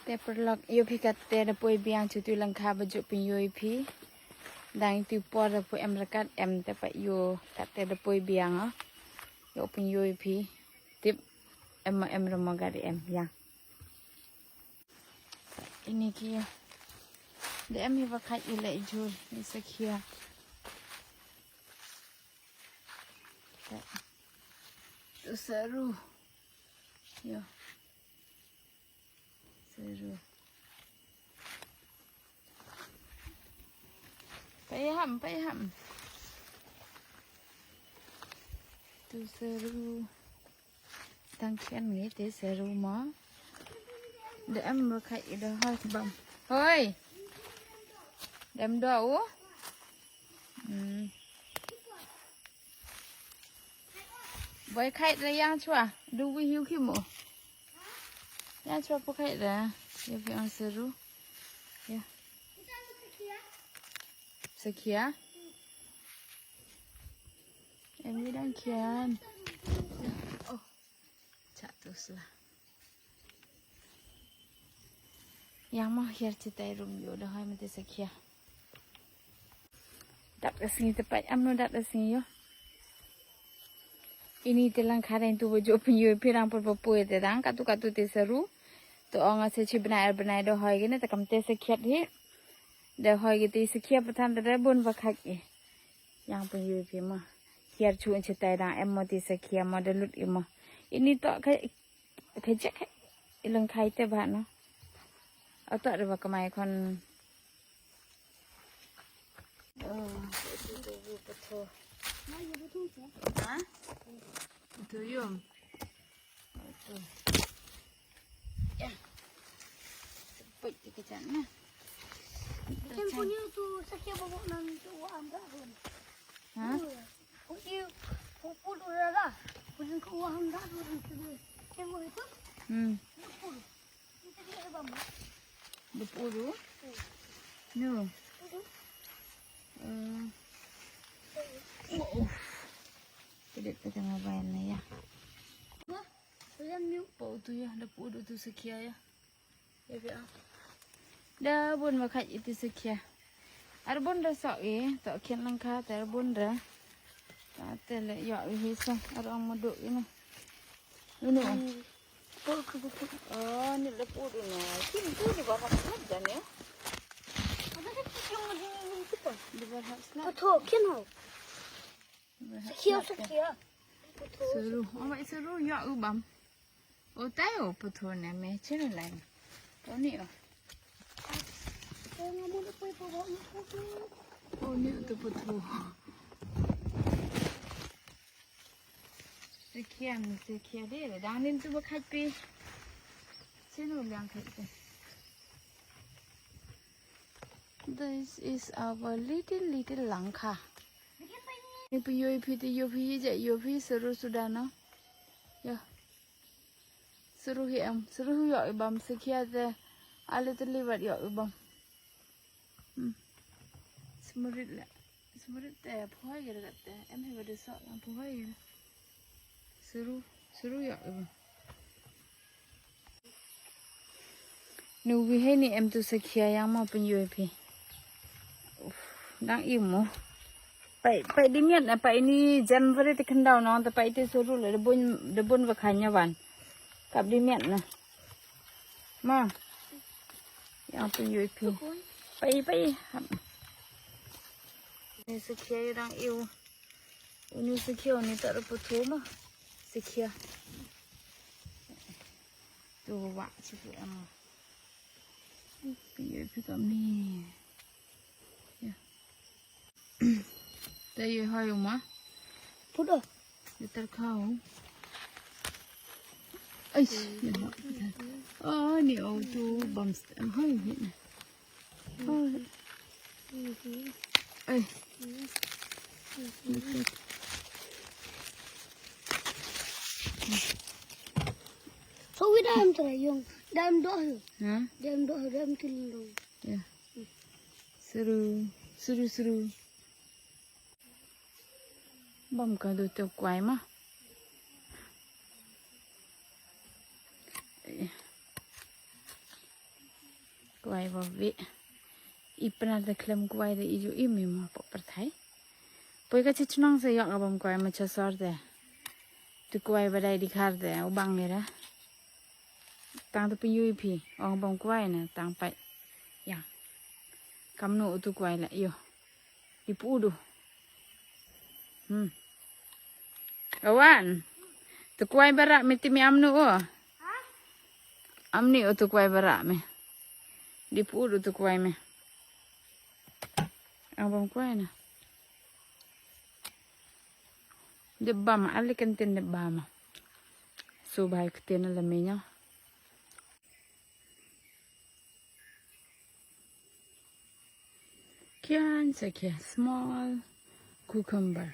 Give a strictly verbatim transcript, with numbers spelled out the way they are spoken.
Te paralok, yoo phi katte da poi biang cha tu i lyngkha ba jooh pynyoo i phi. Dang tu i por da poi em rakat em te pa yoo katte da poi biang o. Yoo pynyoo i phi. Tip em ma em ramo gari em ya. Ini ki. Da em hi wa khait i le jhur ni sakhia. Tu saru. Yo. Saru. Payaham, payaham. Tu saru. Tang khian ngi te saru ma. Da em wa khait i da hoi bam. Hoi. Da em do u. Hmm. Boi khait da yang chwa. Du wi hiu ki mo. Yang chwa pu khait da. Ya phi ang saru. Ya. Sakhia. Em wi dang khian. Oh. Cha tu sla. Yang mo hiar chitai rum yo da hoi mate sakhia. Dap da sngi te pait am no dap da sngi yo. Ini te lyngkha dang tu wa jooh pynyoo i phi dang por pa poi te dang katu katu te saru. To ong a se chi bnai ar bnai da hoi kini te kam te sakhiat hi. Da hoi ki te sakhia pathan te da bun wa khait i. Yang pynyoo i phi ma. Hiar chu in chitai dang em mo te sakhia ma da lut i ma. Ini to ka ka jek i lyngkha i te ba no. Ato da wa kamai khon. Oh, tu tu tu tu. Ha? Tu yum. Tu. Ya. Sepet di kejap na. Kan punya tu sakit bawa nang tu wa am dah hun. Ha? Punya pupul urara. Punya ku wa am dah hun tu. Tengok itu. Hmm. Pupul. Ini tadi ada bambu. Dep uru? Hmm. No. Itu. Eh. Oh. Kedit ka tengah bayan na ya. Wah. Uyan miu. Pa utu ya, da pu udu tu sakhia ya. Ya phi ah. Da bun wa khait itu sakhia. Ar bun da sok i, to khian lyngkha te ar bun da. Ta te le yo i hi sa, ar ong ma duk i na. Unu. Hmm. Pu udu pu udu. Oh, ni le pu udu na. Kin tu di barhap slat jan ya. Ada sih yang di ni tu pa. Di barhap slat. Patho, khian ho. Sakhia, sakhia. Patho. Seru. Oh, mai seru ya u bam. O tai o patho ne me chinu lai. O ni o. O ni o tu patho. Sakhia mi sakhia de dang nin tu ba khait pi. Chinu liang khait pi. This is our little, little lyngkha. Ni pi yo phi te yo phi je yo phi seru suda no. Ya. Seru hi em, seru hi yo i bam sakhia te. Ale te liwat yo i bam. Hmm. Smurit le. Smurit te phoi ge te. Em hi wa de so yang phoi ge. Seru, seru yo i bam. Nu wi hei ni em tu sakhia yang mo pynyoo i phi. Uf, dang i mo. Pai, pai di miat na, pai ni January te khyndaw no, te pai te seru le, de bun, de bun wa khanya wan. Kap di miat na. Ma. Yang pynyoo i phi. Pai, pai. Hap. Ni sakhia dang i u. Uni sakhia, uni ta ru patho ma. Sakhia. Tu wa chi tu em. Pi, pi kam ni. Ya. Ta ye hai ma. Put o. Ye tar khao. Ai, ya. Oh, ni o tu bam st-, hai ni. Ai. So wi dam tra yung, dam doh. Ha? Dam doh, dam kiling dong. Ya. Seru, seru, seru. Bam ka du te kwai ma. Eh. Kwai wa wi. I pnar te khlem kwai te i ju i mi mo pok pyrthai. Poi ka chi chnong se yok ka bam kwai ma cha sor te. Tu kwai ba dai di khar te u bang ni ra. Tang tu pynyu i phi ong bam kwai na tang pai. Ya. Kamnu u tu kwai la yo. Di pu u du. Hmm. Awan. Tu kwai bara mi ti mi amnu o. Amni o tu kwai bara mi. Di pu u du tu kwai mi. Ang bam kwai na. Di bam, ali kan tin di bam. So bai ktin la mi nya. Kian sa kia small cucumber.